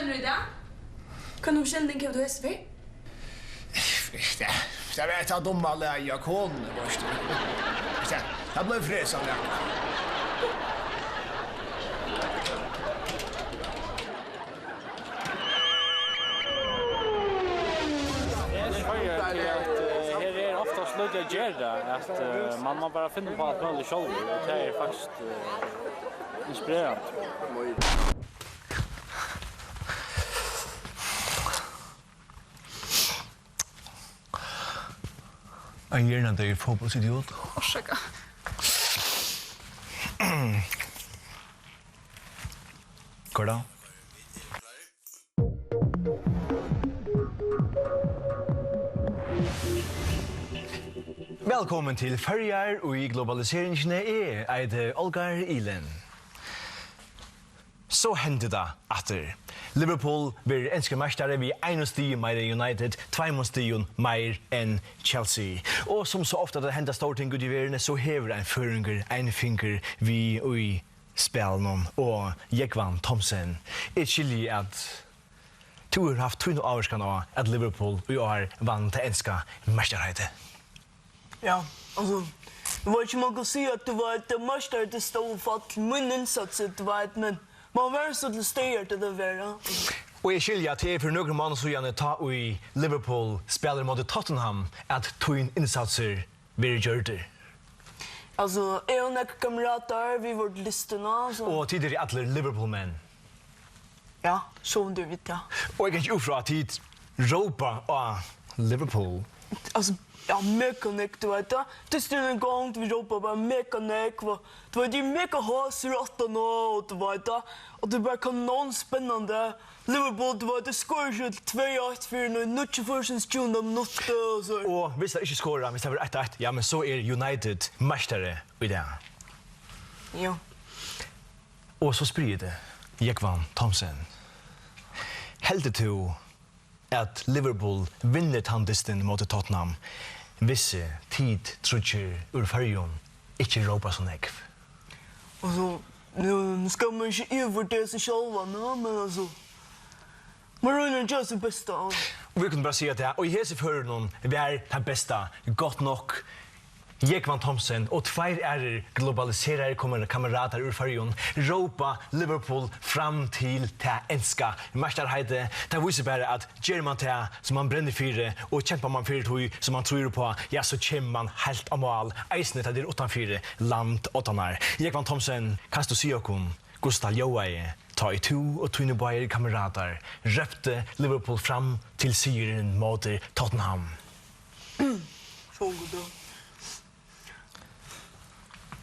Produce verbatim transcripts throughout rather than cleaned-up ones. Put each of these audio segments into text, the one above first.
Í dag? Hvønn umskelning hevur tú hesa ferð? Tað, tað var hetta dumma lagið á konuni, veitst tú. Tað, tað bleiv fresandi, ja. Eg spyrji tí at, eh, her er oftast lítið at gera, at, eh, man má bara finna upp á alt møguligt sjálvur, og tað er faktiskt, eh, inspirerandi. Ein hjørnadeyður fótbóltsidiot. Orsaka. Hvar tá? Vælkomin til Føroyar í globaliseringini. Eg eiti Olgar Ilen. So hendi tað aftur. Liverpool verður enskur meistari við einum stigi meira enn United, tveimum stigum meir enn Chelsea. Og sum so ofta tað henda stór ting úti í verðini, so hevur ein føroyingur ein fingur við í spælinum, og Jógvan Thomsen, eg skilji, at tú hevur havt tína ávirkan á, at Liverpool í ár vann tað enska meistaraheitið. Ja, altso, eg veit ikki, um man kann siga, at tað var eitt meistaraheiti, tað stóð og fall, mín innsats, tú veit, men man var so til staðar til at vera. Og eg skilji, at tað er fyri nøkrum mánaðum síðani, tá ið Liverpool spælir móti Tottenham, at tín innsatsur verður gjørdur. Altso, eg og nakrir kameratar, vit vóru til dystin, altso. Og tit eru allir Liverpool-menn? Ja, so undir vit, ja. Og eg kann ikki út frá, at tit rópa á Liverpool. Altso, ja, mega nógv, tú veit tað. Dysturin er í gongd, vit rópa bara mega nógv, og, tú veit, tað er mega hásir aftan á, og, tú veit tað. Og tað er bara kanonspennandi. Liverpool, tú veit, tey skora ikki til tvey eitt fyrr enn í níggjuogfýrsins tjúgunda minutti, og so. Og viss tey ikki skora, viss tað verður eitt eitt, ja, men so er United meistari í dag. Ja. Og so spyrji eg teg, Jógvan Thomsen, heldur tú, at Liverpool vinnur tann dystin móti Tottenham, viss tit tríggir úr Føroyum ikki rópa so nógv? Altso, nú, nú skal man ikki yvirvurdera seg sjálvan, ja, men altso, man roynir at gera sítt besta, ja. Og vit kunnu bara siga tað, og í hesi førinum var tað besta gott nokk. Jógvan Thomsen og tveir aðrir globaliseraðir kamera-, kameratar úr Føroyum rópa Liverpool fram til tað enska meistaraheitið. Tað vísir bara, at ger man tað, sum man brennur fyri, og kempar man fyri tí, sum man trýr uppá, ja, so kemur man heilt á mál, eisini tá tað er uttanfyri landoddarnar. Jógvan Thomsen, kanst tú siga okkum, hvussu tað ljóðaði, tá ið tú og tínir báðir kameratar róptu Liverpool fram til sigurin móti Tottenham? Sungu tú?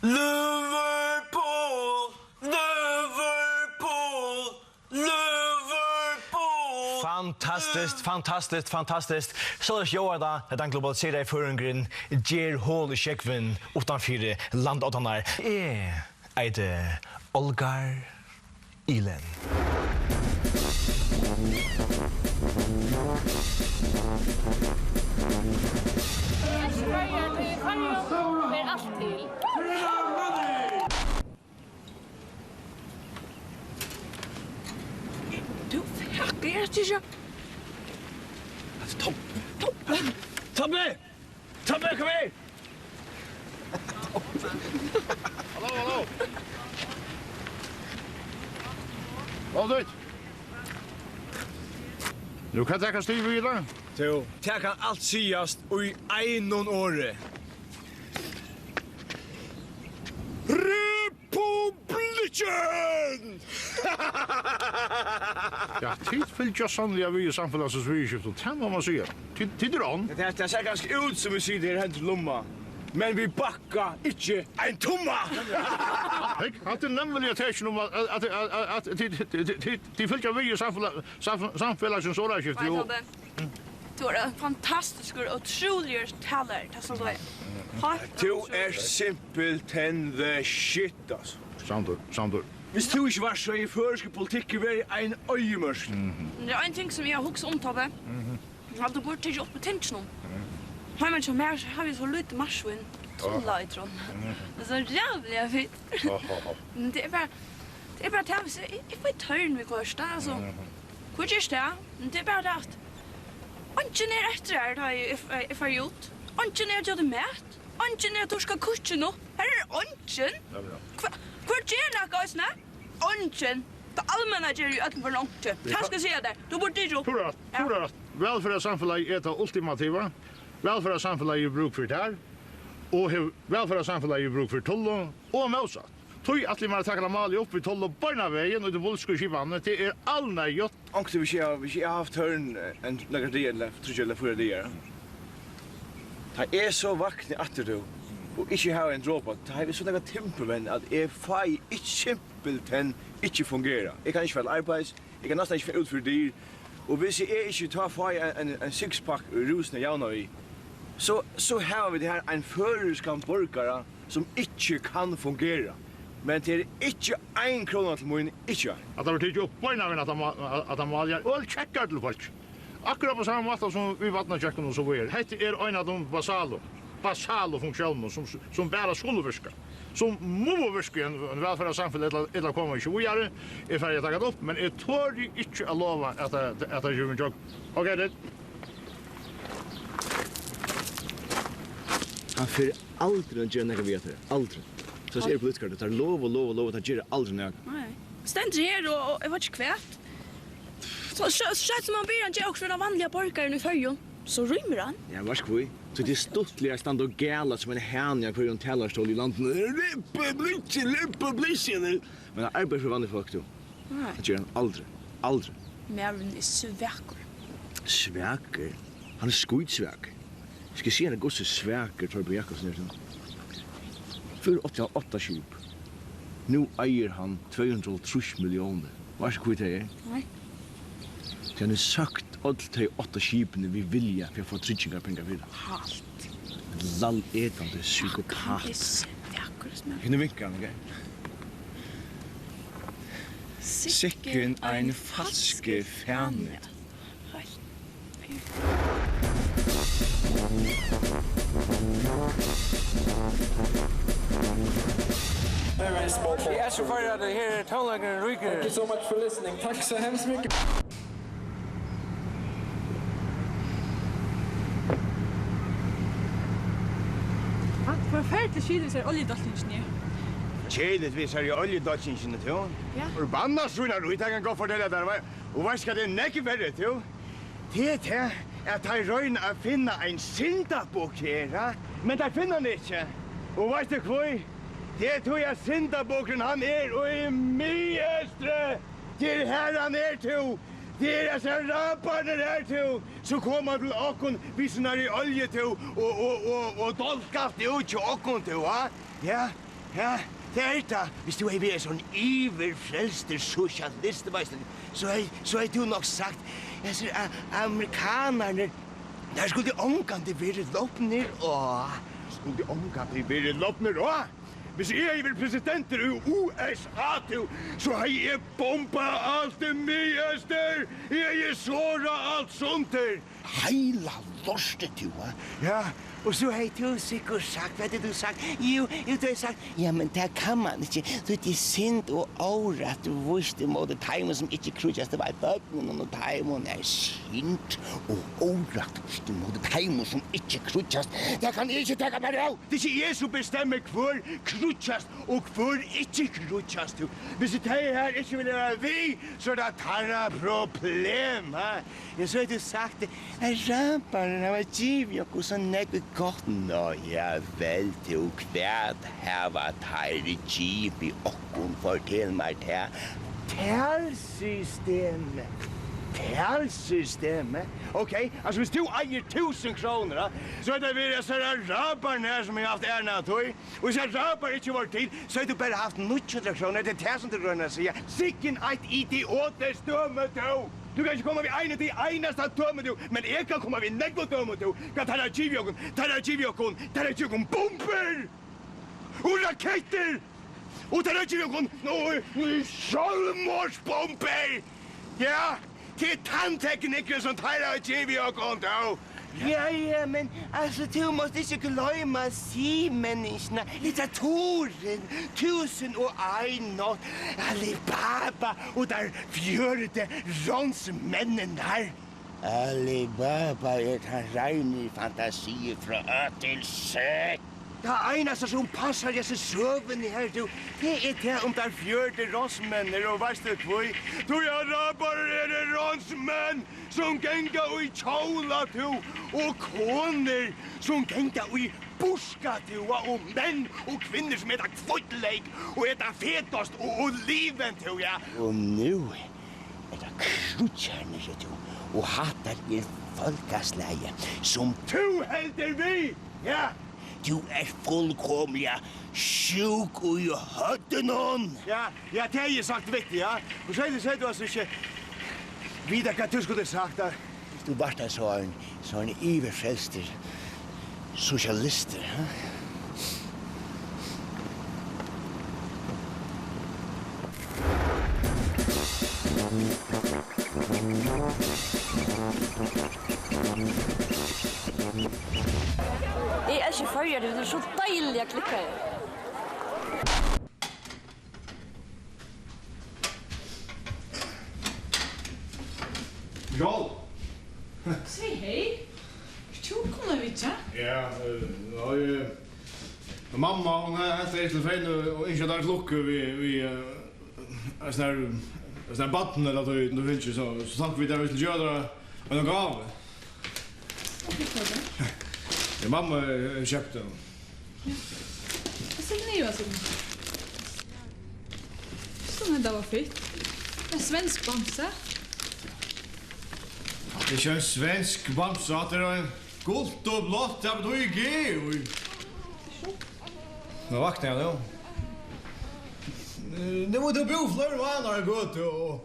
Liverpool, Liverpool, Liverpool. Fantastiskt, fantastiskt, fantastiskt. Soleiðis ljóðar tað, tá tann globaliseraði føroyingurin ger hol í sjógvin uttanfyri landoddarnar. Eg eiti Olgar Ilen. Føroyar, tí í Føroyum ber alt til. Tú, fuck, eg eri ikki. Hatta er Tobbi. Tobbi! Tobbi! Tobbi, kom her! Halló, halló! Halló, tú! Nú, hvat er tað, hvat styrir við í dag? Tú, tað kann alt sigast í einum orði. Republikan! Ja, tit fylgja sanniliga við í samfelagsins viðurskiftum, tað má man siga. Tit, tit eru on. Tað, tað sær kanska út sum vit sita her hendur í lumma, men vit bakka ikki ein tumma! Hygg, hatta er nemliga tekin um at, at, at, at, at tit, tit, tit, tit fylgja við í samfelag-, samf-, samfelagsins orðaskifti og Veit tú, Tobbi? Tú ert ein fantastiskur og ótrúligur talari, tað skal tú vera. Tú ert simpelthen the shit, altso. Samdur, samdur. Viss tú ikki var, so hevði føroyskur politikkur verið ein oyðimørk. Men tað er ein ting, sum eg havi hugsað um, Tobbi. Eg haldi, tú burdi tikið upp í tinginum. Heima hjá mær, so havi eg so lítið marsvín. Tulla í trón. Tað er so ræðuliga fínt. Men tað er bara, tað er bara tað, viss eg, eg, eg fái tørn viðhvørt, tá, altso. Hví gerst tað? Men tað er bara tað, at eingin er eftir her, tá eg, eg, eg fari út. Eingin er at gera mat. Eingin er at turka køkin upp. Her er eingin. Ja, ja. Hva, hvør ger nakað eisini? Eingin. Tað almenna ger í øllum førum einki. Tað skal eg siga tær. Tú burdi tikið upp. Tú hevur rætt. Ja. Tú hevur rætt. Vælferðarsamfelagið er tað ultimativa. Vælferðarsamfelagið hevur brúk fyri tær, og hevur, vælferðarsamfelagið hevur brúk fyri Tullu, og mótsatt. Tí ætli eg mær at taka tað málið upp við Tullu beinanvegin í tí politisku skipanini. Tað er alneyðugt. Onkuntíð, hvis eg, hvis eg havi havt tørn, eh, ein, nakrar dagar, ella tríggjar ella fýra dagar, tá eg so vakni aftur, tú, og ikki havi ein dropa, tá havi eg so nakað temperament, at eg fái ikki, simpelthen ikki fungera. Eg kann ikki fara til arbeiðis, eg kann næstan ikki fara út fyri dyr, og hvis eg ikki tá fái ein, ein, ein sixpack í rúsuni javnan við, so, so hava vit her ein føroyskan borgara, sum ikki kann fungera. Men tað er ikki ein króna til mín, ikki ein. At tað var tikið upp beinanvegin, at tað má-, at tað mál er øl kjekkar til fólk. Akkurát á sama máta sum við vatnakjøkkunum og so víðari. Hetta er ein av teimum basalu, basalu funktiónunum, sum, sum bara skulu virka. Sum mugu virka í ein, ein vælferðarsamfelag, ella, ella koma ikki víðari. Eg fari at taka tað upp, men eg tori ikki at lova, at tað, at tað kemur ígjøgnum. Ok, tað Hann fer aldrin at gera nakað við hatta her. Aldrin. So er politikarar, teir lova og lova og lova, teir gera aldrin nakað. Nei. Stendur her og, og eg veit ikki hvat. So skjótt, skjótt sum hann byrjar at gera okkurt fyri tann vanliga borgaran í Føroyum, so rýmir hann. Ja, vart hví. So tað er stuttligari at standa og gala sum ein hani á hvørjum talarstóli í landinum. Republikki, republikki. Men hann arbeiðir fyri vanlig fólk, tú. Nei. Tað ger hann aldri. Aldri. Maðurin er svakur. Svakur? Hann er skítsvakur. Skal eg siga tær, hvussu svakur Thorbjørn Jacobsen er, tú? Fyrr átti hann átta skip. Nú eigur hann tvey hundrað og hálvtrýss milliónir. Veitst tú, hví tað er? Nei. Tí hann hevur søkt øll tey átta skipini við vilja fyri at fáa tryggingarpengar fyri. Halt. Lal etandi psykopat. Hann er svakur, smakur. Hini vinkar hann, ok? Sikkin ein falski fani. Heilt. Eg eri so forvittur, her er tónleikurin ríkur. Thank you so much for listening. Takk so hemskt mykje. Forferdiliga keðiligt, sær oljudálkingin er. Keðiligt við sær í oljudálkingini, tú? Ja. Forbanna svínarí, tað kann eg gott fortelja tær, va? Og veitst hvat er nógv verri, tú? Tað er tað, at teir royna at finna ein syndabukk her, ha? Men teir finna hann ikki. Og veitst tú hví? Tað er tí, at syndabukurin, hann er í miðeystri. Tað er har, hann er, tú. Tað er hasir arabararnir her, tú, sum koma til okkum við sínari olju, tú, og, og, og, og dálkast út hjá okkum, tú, ha? Ja, ja, tað er tað. Hvis tú hevði verið sovorðin yvirfrelstur sosialistur, veitst tú, so hevði, so hevði tú nokk sagt, hasir a-, amerikanarnir, teir skuldu ongantíð verið lopnir á. Skuldu ongantíð verið lopnir á. Hvis eg hevði verið presidentur í U S A, tú, so hevði eg bombað alt í miðeystur. Eg hevði sorað alt sundur. Heila lortið, tú, ha? Ja, og so hevði tú sikkurt sagt, hvat hevði tú sagt? Jú, jú, tú hevði sagt, ja, men tað kann man ikki, tí tað er synd og órættvíst ímóti teimum, sum ikki kríggjast, tað var børnunum og teimum, er synd og órættvíst ímóti teimum, sum ikki kríggjast. Tað kann eg ikki taka mær av. Tað er ikki eg, sum bestemmi, hvør kríggjast og hvør ikki kríggjast, tú. Hvis tey her ikki vilja vera við, so er tað teirra problem, ha? Ja, so hevði tú sagt, at arabararnir hava givið okkum so nógv gott. Ná, ja vel, tú, hvat hava teir givið okkum? Fortel mær tað. Talsystemið. Talsystemið? Ok, altso, hvis tú eigur túsund krónur, ha, so hevði tað verið hasir arabararnir her, sum hevði havt ærin av tí. Og hvis arabarar ikki vóru til, so hevði tú bara havt níggju hundrað krónur. Tað er tað, sum tú roynir at siga. Sikkin eitt idiotastømi, tú! Tú kanst ikki koma við einum, tí einasta dømi, tú, men eg kann koma við nógvum dømum, tú. Hvat teir hava givið okkum? Teir hava givið okkum, teir hava givið okkum bumbur og rakettir, og teir hava givið okkum, nú, nú, sjálvmorðsbumbur! Ja, tað er tann teknikkurin, sum teir hava givið okkum, tú. Ja, ja, men altso, tú mást ikki gloyma siðmenningina, litteraturin, Túsund og ein nátt, Alibaba og teir fjøruti ránsmenninir. Alibaba er tann reini fantasi frá A til Z. Tað einasta, sum passar hesi søguni her, tú, tað er tað um teir fjøruti ránsmenninir, og veitst tú hví? Tí arabarar eru ránsmenn, sum ganga í kjóla, tú, og konur, sum ganga í burka, tú, og menn og kvinnur, sum eta hvítleik og eta fetost og, og oliven, tú, ja. Og nú er tað kríggjarnir, tú, og hatta er fólkaslagið, sum tú heldur við, ja. Tú ert fullkomiliga sjúk í høvdinum. Ja, ja, tað hevði eg sagt við teg, ja. Og so hevði, so hevði tú altso ikki vitað, hvat tú skuldi sagt, ja. Tú vart ein sånn, sånn yvirfrelstur sosialistur, ha? Eg elski Føroyar, tey eru so deiliga klikkaði. Skál! Sig hey. Ert tú komin at vitja? Ja, eh, ja, eh, mamma, hon helt seg til fein og, og ynskja tær til lukku við, við, eh, Ein sånn her, ein sånn her barn, ella at tú, tú fylgir, so, so tóku vit tað, vit skuldu gera tær eina gávu. Hvat er tað? Ja, mamma, eh, keypti hana. Ja. Hvat er tað nú, altso? Sum hetta var fitt. Ein svensk bamsa. Hatta er ikki ein svensk bamsa, hatta er ein gult og blátt, tað betýðir G í. Nú vaknaði hann, jú. Eh, nú mátti tú búð fleiri mánaðar í gøtu, og,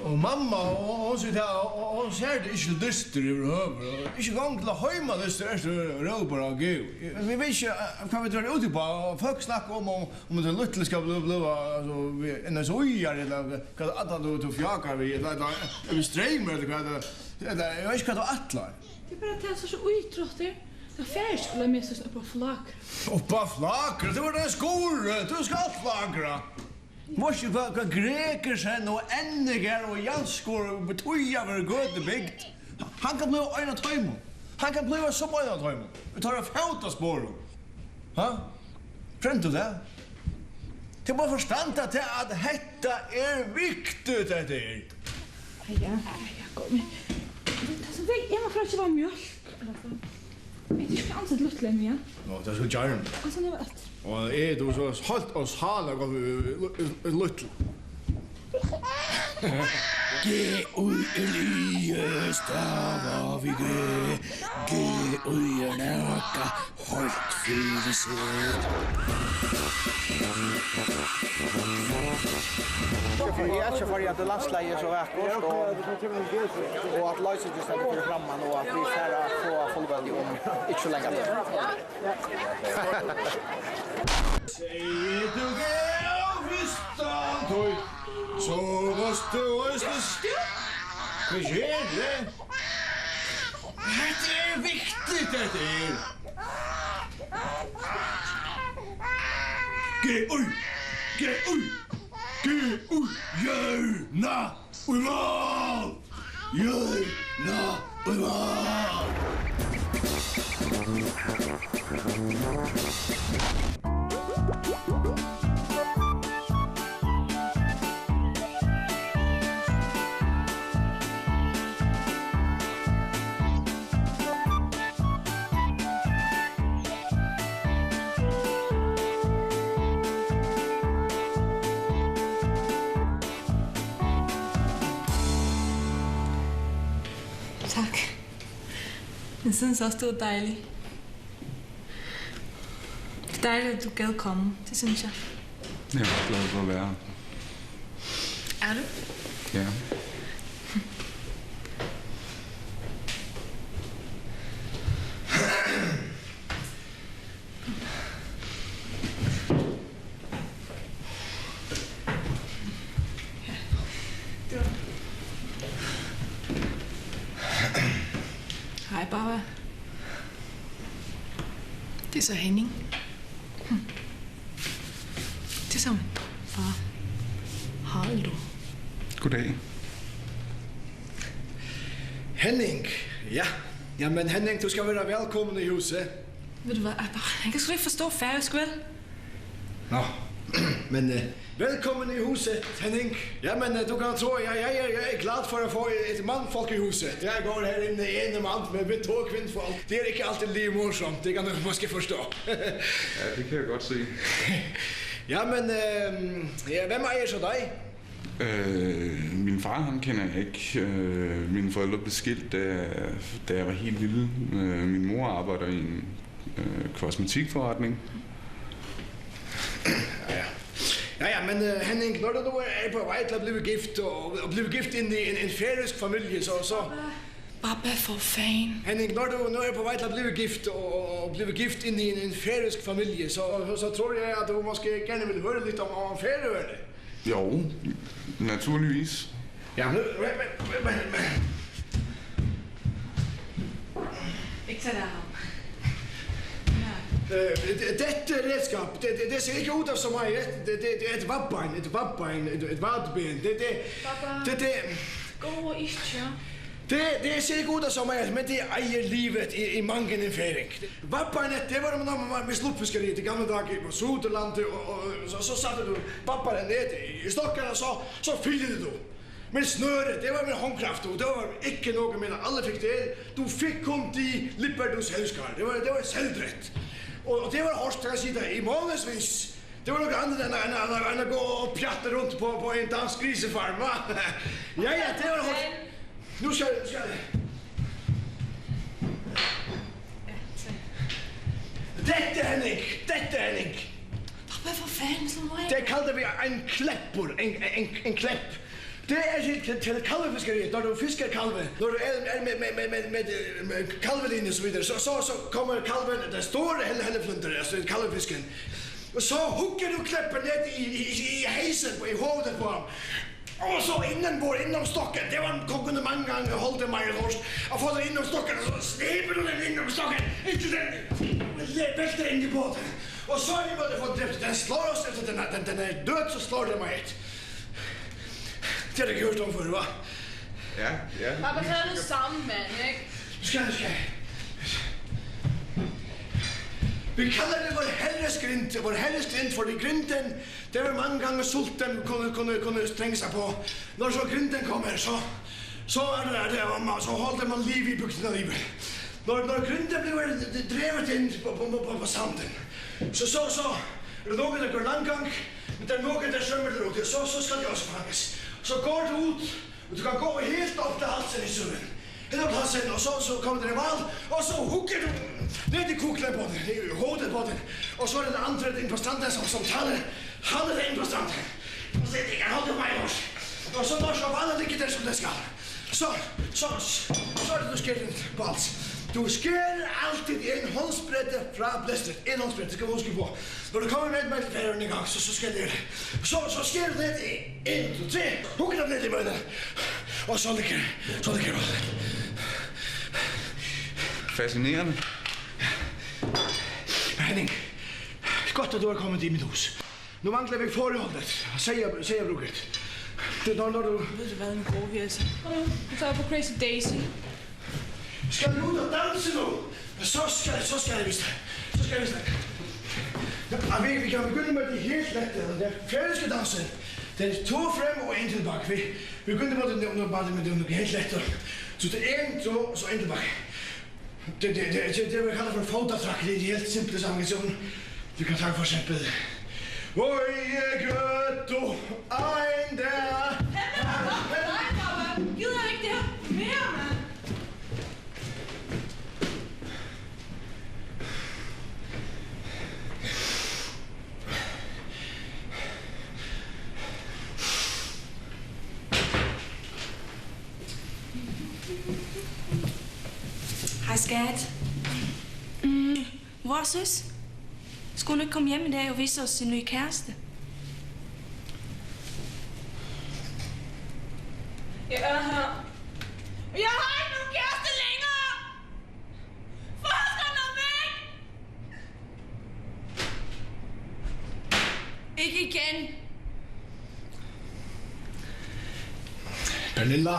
og mamma, og, og hon sigur tað, og, og hon sær teg ikki til dystir yvirhøvur, og ikki gong til heimadystir, ert tú rópar á Gud. Vit vita ikki, eh, hvat vit verða úti uppá, og fólk snakka um, um, um, at lítli skal blíva, blíva, altso, við N S Í-ar, ella hvat, allan tú, tú fjákar við, ella, ella, ella streymur, ella hvat, ella, eg veit ikki, hvat tú ætlar. Tað er bara tað, so, so ítróttir. Tað fer ikki at lata meg sita upp á flagr. Upp á flagr? Tú ert ein skurri. Tú skalt flagra. Veitst tú hvat, hvat Gregersen og Ennigar og Jarlsgøta betýða fyri Gøtubygd? Hann kann blíva ein av teimum. Hann kann blíva sum ein av teimum. Við teirra fótasporum. Ha? Frændi tú tað? Tú mást forstanda tað, at hetta er viktigt, hetta er. Ja, ja, kom. Tað sum veit, eg má fara at keypa mjólk. Eg eri ikki ansett lítla enn, ja. Nå, tað skal gjarna. Altso, nú var aftur. Og eg, tú, so heilt og sáliga gott við, við, við, við lítla. G U L I, stava við G. G U er nakað heilt fyri seg. Eg elski Føroyar, at landslagið er so vakurt, og, og at loysingin stendur fyri framman, og at vit fara at fáa fullveldi um ikki so langa tíð. Segði tú tað fyrsta tíð, so veitst tú eisini skjótt. Hvat ger tað? Hetta er viktigt, hetta er. G U, G U, G U, hjørna. Í mál! Hjørna í mál! Takk. Eg syntes også, du var dejlig. Det er dejligt, at du gad komme. Det synes jeg. Ja, glad for at være her. Er du? Ja. Hej, Eg sá Henning. Hm. Tað sá man. Far. Hold du. Goddag. Henning, ja. Jamen, Henning, du skal være velkommen i huset. Ved du hvad, Abba? Han kan sgu ikke forstå færøsk, vel? Nå, men øh, velkommen i huset, Henning. Jamen, øh, du kan tro, jeg, jeg, jeg, jeg er glad for at få et mandfolk i huset. Jeg går her inde ene mand med, med to kvinnfolk. Det er ikke alltid lige morsomt, det kan du måske forstå. Ja, det kan jeg godt se. Jamen, øh, ja, hvem ejer så dig? Øh, min far, ham kender jeg ikke. Øh, mine forældre blev skilt, da, da jeg var helt lille. Øh, min mor arbejder i en øh, kosmetikforretning. Ja, ja. Ja, ja, men øh, Henning, når du nu er på vej til at blive gift og, og blive gift ind i en, en færøsk familie, så, så... Baba, for fanden. Henning, når du nu er på vej til at blive gift og, og, og blive gift ind i en, en færøsk familie, så, så, så tror jeg, at du måske gerne vil høre lidt om, om Færøerne. Jo, naturligvis. Ja, men, men, men, men, men. Ikke tage dig ham. Øh, det, dette redskab, det, det, det ser ikke ud af så meget. Det, det, det er et vabbein, et vabbein, et, et vadben. Det, det, Baba. Det, det, Gå ikke. Det, det ser ikke ud af så meget, men det ejer livet i, i mange en færing. Vabbein, det var, når man var med slupfiskeri, det gamle dage på Suderlandet, og, og, og så, så satte du vabbein ned i, i stokken, og så, så fyrede du. Men snøret, det var min håndkraft, og det var ikke noget med, at alle fik det. Du fik kun de lipper, du selv skar. Det var, det var selvdræt. Og, og det var hårdt, kan jeg sige dig, i månedsvis. Det var noget andet, end, end, end, end at gå og pjatte rundt på, på en dansk grisefarm, hva? Ja, ja, det var hårdt. Nu skal, nu skal jeg. Dette, Henning! Dette, Henning! Pappa, for fanden, så må jeg... Det kalder vi en klepper. En, en, en klepp. Det er til, til, til kalvefiskeri, når du fisker kalve. Når du er, er med, med, med, med, med, med kalvelinje og så videre, så, så, så kommer kalven, den store helle-, helleflunder, altså kalvefisken. Og så hugger du kleppen ned i, i, i, i halsen, på, i hovedet på ham. Og så indenbord, indenom stokken. Det var, kunne mange gange holde mig hårdt. Og få den indenom stokken, og så slæber du den indenom stokken, indtil den vælter ind i båden. Og så er det, hvor det får dræbt. Den slår os, efter den er, den, den er død, så slår den mig et. Det har du ikke hørt om før, hva? Ja, ja. Pappa, tag nu sammen, mand, ikke? Nu skal jeg, nu skal jeg. Vi kalder det vor Herres grind, vor Herres grind, fordi grinden, det var mange gange sulten kunne, kunne, kunne trænge sig på. Når så grinden kommer, så, så er det, er det, man, så holder man liv i bygden alligevel. Når, når grinden bliver drevet ind på, på, på, på, på sanden, så, så, så er der nogen, der går landgang, men der er nogen, der svømmer derud, så, så skal de også fanges. Så går du ud, og du kan gå helt op til halsen i søen. Helt op til halsen, og så, så kommer den i mål, og så hugger du ned i kuklen på den, i hovedet på den. Og så er den andre, den interessante, som, som taler, han er den interessante. Og så, jeg kan holde mig også. Og så når så hvalet ligger der, som det skal, så, så, så er det, du skærer den på hals. Du skærer altid en håndsbredde fra blæstret. En håndsbredde, det skal man huske på. Når du kommer med, med færøerne i gang, så, så skal det. Så, så skærer du det i en, to, tre. Hugger den ned i munden. Og så ligger, så ligger du. Fascinerende. Henning, godt, at du er kommet i mit hus. Nu mangler vi forholdet. Sagde, sagde bruget. Det er, når, når du... Ved du hvad, nu går vi altså. Kom nu, nu tager jeg på Crazy Daisy. Skal du ud og danse nu? Så skal, så skal jeg vise dig. Så skal jeg vise dig. Ja, vi, vi kan begynde med de helt lette, altså, den færøske danse. Det er to frem og en tilbage. Vi, vi begynder med det, nu, nu, bare med det, nu, helt lette. Så det er en, to, så en tilbage. Det, det, det, det, det, man kalder for fótatrak, det er de helt simple sange, som du kan tage for eksempel. Oj, gøtu, ein dag. Nej, Baba, gider ikke det her mere, mand. Hej, skat. Mm, hvor er søs? Skulle hun ikke komme hjem i dag og vise os sin nye kæreste? Jeg er her. Jeg har ikke nogen kæreste længere! Forsker, når væk! Ikke igen. Pernilla,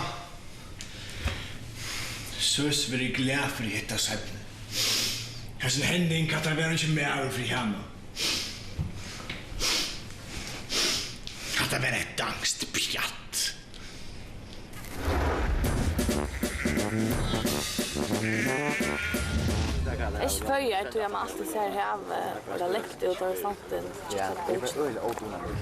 søs verði glað fyri hetta seinni. Hasin Henning, hatta var ikki maður fyri hana. Hatta var eitt danskt pjatt. Ikki Føroyar, tí at man altíð sær havið, ella langt út á horisontin. Ja, tað er øgiliga ódugnaliga.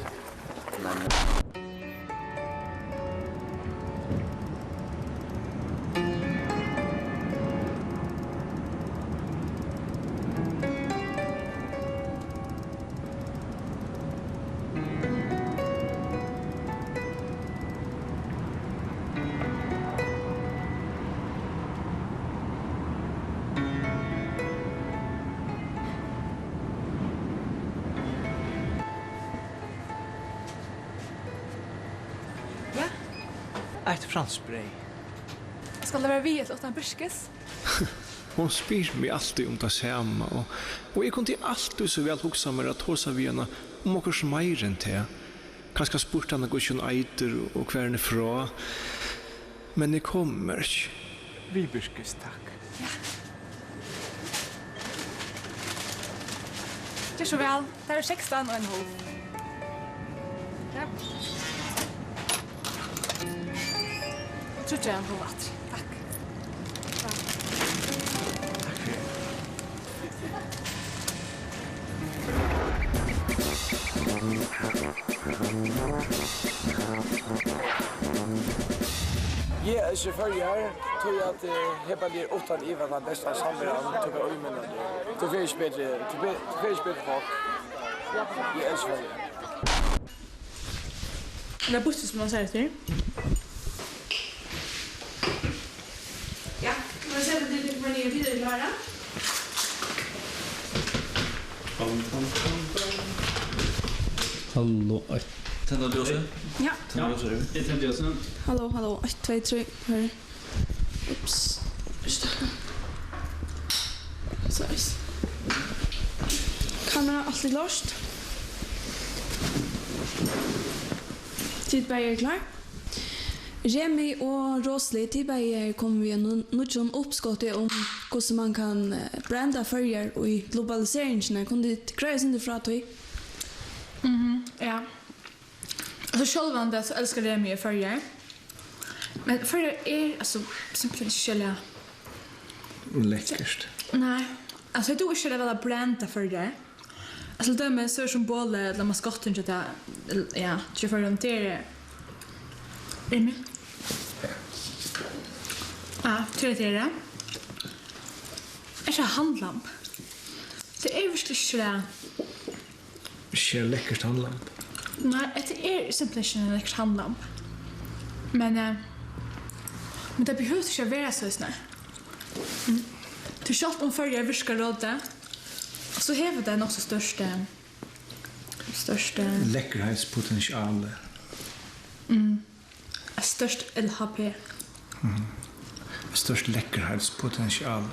Ja. Eitt franskbreyð. Skal tað vera við ella uttan birkis? Hon spyr meg altíð um tað sama, og, og eg kundi altíð so væl hugsað mær at tosa við hana um okkurt meira enn tað. Kanska spurt hana, hvussu hon eitur og hvar hon er frá. Men eg komi mær ikki. Við birkis, takk. Ger so væl. Tað eru sekstan og ein hálv. Ja. Tríggjar og ein hálv aftur. Takk. Takk fyri. Eg elski Føroyar, tí at, eh, her bleiv eg uttan iva tann besta samveran, tú fær ímynda tær. Tú fært ikki betri, tú fært, tú fært ikki betri fólk. Eg elski Føroyar. Er tað býttið, sum man sær eftir? Ja, man sær, at tey eru komnir niður, tey eru klárar. Halló, eitt. Tenna ljósið. Ja. Tenna ljósið. Eg tenni ljósið. Halló, halló, eitt, tvey, trý, hoyr. Ups. Sorry. Kamera, alt er klárt. Tit bæði eru klár. Remi og Rosli, tit bæði eru komin við einum nýggjum uppskoti um, hvussu man kann, eh, branda Føroyar í globaliseringini. Kunnu tit greiða eitt sindur frá tí? Mhm, ja. Altso, sjálvandi so elskar Remi Føroyar. Men Føroyar er, altso, simpelthen ikki serliga lekkurt. Nei. Altso, eg dugi ikki serliga væl at branda Føroyar. Altso, til dømis, so er symbolið, ella maskottin hjá tað, ja, hjá Føroyum, tað er, er meg. Ja, tað er tað. Er tað handlamb? Tað er veruliga ikki tað. Sera lekkurt handlamb. Nei, hetta er simpelthen ikki eitt lekkurt handlamb. Men, eh, men tað behøvist ikki at vera soleiðis, nei. Mm. Tí sjálvt um Føroyar virkar rótið, so hevur tað nokk so stórt, eh, stórt, eh, lekkerheitspotential. Mm. Eitt stórt L H P. Mhm. Eitt stórt lekkerheitspotential.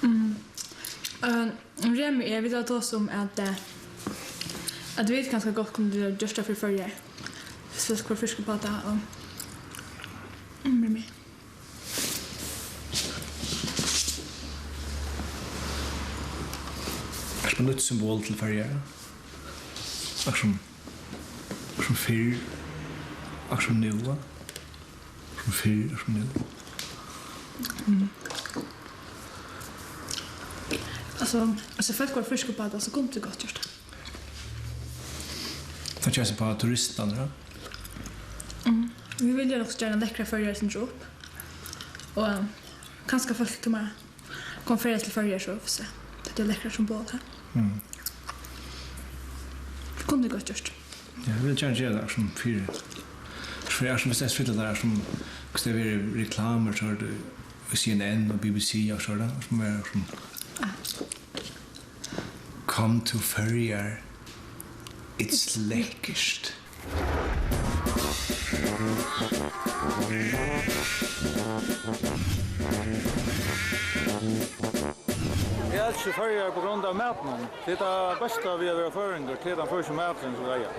Mm. Eh, Remi, eg vil tosa um at, eh, at vit kanska gott kundu gjørt tað fyri Føroyar. Spesielt hvør fiskibátar og, mm, Remi. Kanska nýtt symbol til Føroyar. Akkurát sum, akkurát sum fyrr, akkurát sum nú. Akkurát sum fyrr, akkurát sum nú. Mm. Altso, altso, fólk vóru frísk upp á tað, so kundu vit gott gjørt tað. Tað kemur so upp á turistarnar, ja. Mm. Vit vilja nokk so gjarna lekra Føroyar eitt sindur upp. Og, um, kanska fólk koma Kom ferja til Føroyar, so, so. Tað er lekkurt symbol her. Mm. Kunnu vit gott gjørt. Ja, eg vil gjarna gera tað sum fyri. Fyri er sum, viss tað er fyri tað har sum, viss tað verður reklamur, so er tað C N N og B B C og so er tað, sum er sum, ah. Come to Føroyar. It's lekkurt. Eg helt Til Føroyar på grund av matinum. Tað er tað besta við at vera føroyingur, tað er tann føroyski maturin, sum vit eiga.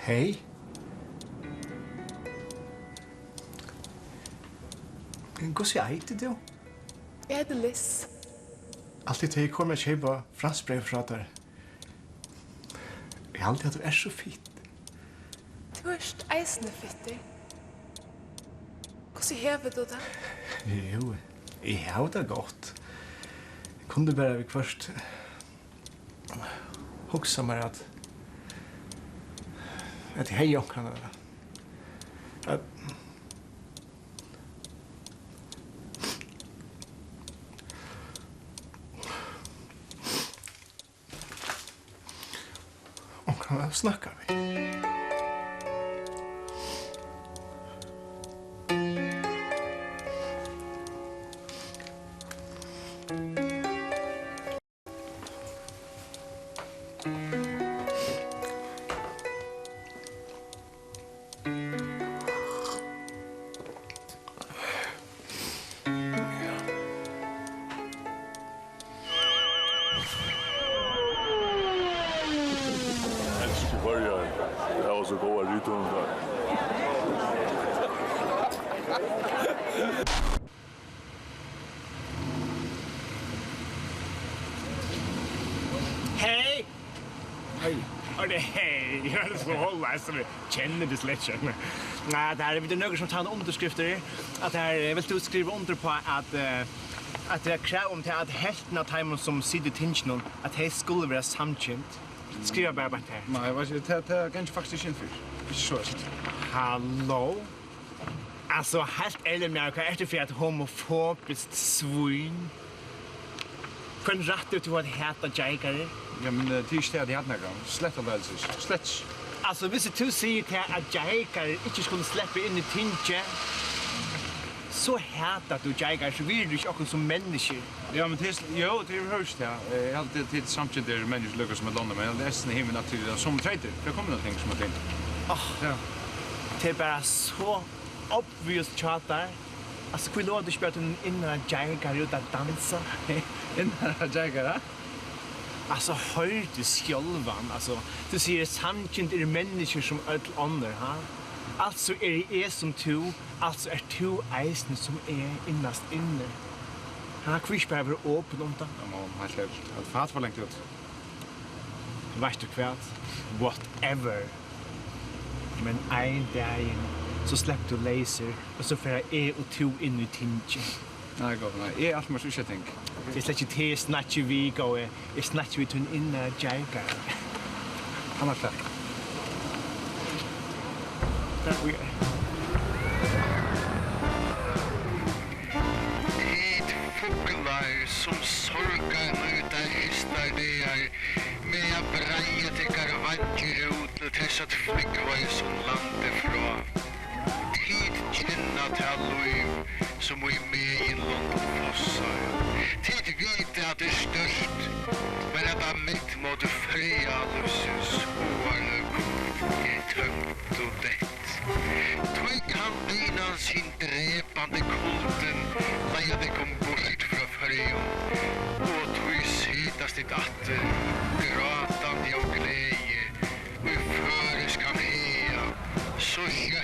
Hey. Hvussu eitur tú? Eg heiti Liz. Altíð tá eg komi at keypa franskbreyð frá tær, eg haldi, at tú ert so fitt. Tú ert eisini fittur. Hvussu hevur tú tað? Jú, eg havi tað gott. Eg kundi bara viðhvørt hugsað mær, at, at eg hevði onkran at, at Onkran at snakka við. Elski Føroyar, tey hava so góðar rithøvundar. Hey! Hey. Og det, hey, jeg er så holdt, altså, vi kjenner det slett ikke. Nei, det er, det er noen som tar underskrifter, at her, eh, vil du skrive under på at, eh, at det er krav om til at helten av teimum som sitter i tingene, at de skulle være samkjønt? Skriv bara på det her. Nei, eg veit ikki, tað, tað gangi eg faktiskt ikki inn fyri. Ikki so, eg sigi. Halló? Altso, heilt ærligt, Mario, hvat ert tú fyri eitt homofobiskt svín? Hvønn rætt hevur tú at hata djeikarar? Ja, men, eh, tað er ikki tað, at eg hati nakran. Slett og væl ikki. Slett ikki. Altso, viss tú sigur tað, at djeikarar ikki skulu sleppa inn í tingið, so hatar tú djeikarar, so virðir tú ikki okkum sum menniskjur. Ja, men tað er sl-, jú, tað er jú høgst, ja. Eh, eg haldi, at tit samkyndu eru menniskju líka sum øll onnur, men eg haldi, eisini hevur nakað til, ja, somu treytir. Tað kemur nokk ting sum er ting. Áh, ja. Tað er bara so obvious hjá tær. Altso, hví lovar tú ikki bara tínum innara djeikara út at dansa? Innara djeikara? Altso, hoyr teg sjálvan. Altso, tú sigur, samkynd eru menniskjur sum øll onnur, ha? Altso eri eg sum tú, altso ert tú eisini sum eg innast inni. Ha, hví ikki bara vera opin um tað? Ja, men heilt ærligt, at fara for langt út. Veitst tú hvat? Whatever. Men ein dagin, so sleppur tú leysur, og so fara eg og tú inn í tingið. Nei, gott, nei. Eg er alt mest ikki ting. Tað er slett ikki teg eg snakki við, góði. Eg snakki við tín innara djeikara. Annars takk. Takk fyri. Tit fuglar, sum sorgar nú teir heystardagar, mega breiða tykkara veingir út til tess at flúgva í sunn landi frá. Tit kenna tað lív, sum í meginlondum fossar. Tit vita, at tað er stórt, men at tað mitt móti friðarlívsins háarløgum er tómt og deytt. Tí kann dynan sín drepandi kuldin leiða tykkum burt frá Føroyum, og tí setast tit aftur, grátandi av gleði, í føroyskan haga, so skjótt